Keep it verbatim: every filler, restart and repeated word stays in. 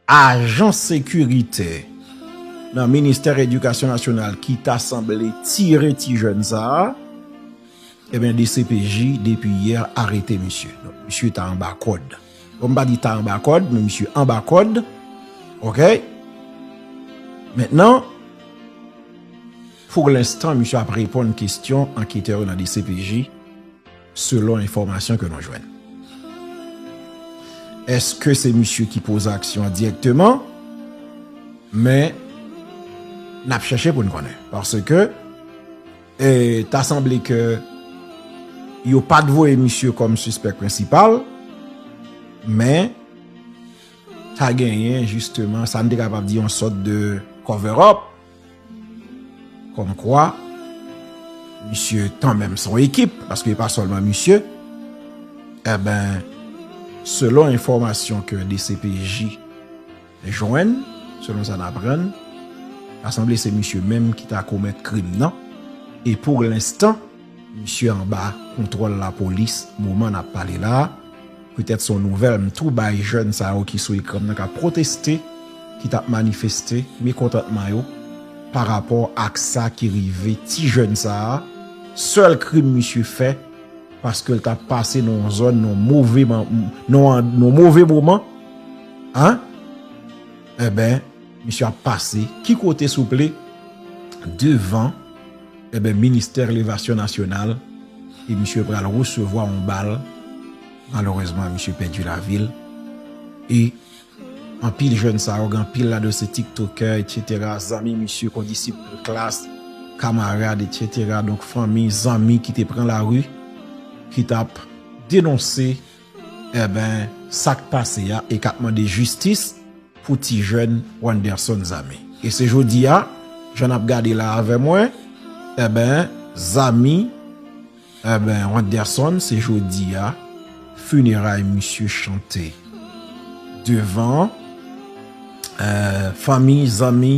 ajan sekirite nan Ministè Edikasyon Nasyonal ki ta sanble tire ti jèn sa a, ebyen, D C P J depi yè arete misye. Donk, misye ta anba kòd. Bon, m pa di ta anba kòd, men misye anba kòd. Oke? Mentnan, pou lenstan, misye ap reponn kesyon anketè yo nan D C P J, selon enfòmasyon ke nou jwenn. Èske se misye ki poze aksyon an dirèkteman? Men, n ap chèche pou n konnen. Paske, e, ta sanble ke yo pa t voye misye kòm sispèk prensipal, men ta genyen, jisteman, sa n te kapab di yon sòt de cover up, kòmkwa, misye kanmenm se yon ekip, paske e pa sèlman misye. Enben, selon enfòmasyon ke D C P J jwenn, selon sa n aprann, ta sanble se misye menm ki ta komèt krim nan. E pou lenstan, misye anba kontwòl lapolis, moman n ap pale la a. Petèt se yon nouvèl m tou bay jèn sa yo ki sou ekran m nan k ap pwoteste, ki t ap manifeste mekontantman yo pa rapò ak sa ki rive ti jèn sa a. Sèl krim misye fè, paske l t ap pase nan yon zòn, nan yon move man-, nan yon, nan yon move moman, an? Enben, misye ap pase ki kote, souple? Devan, enben, Ministè Elevasyon Nasyonal, e misye pral resevwa yon bal. Malerezman, misye pèdi lavi l. E anpil jèn sa yo, gen anpil ladan se tiktokè, etsetera, zanmi misye, kondisip klas, kamarad, etsetera. Donk, fanmi, zanmi ki te pran lari, ki t ap denonse, enben, sa k pase a e k ap mande jistis pou ti jèn Wanderson Zame. E se jodi a, jan n ap gade la avè mwen, enben, Zami, enben, Wanderson, se jodi a, fineray misye chante devan, eh, fanmi, zanmi,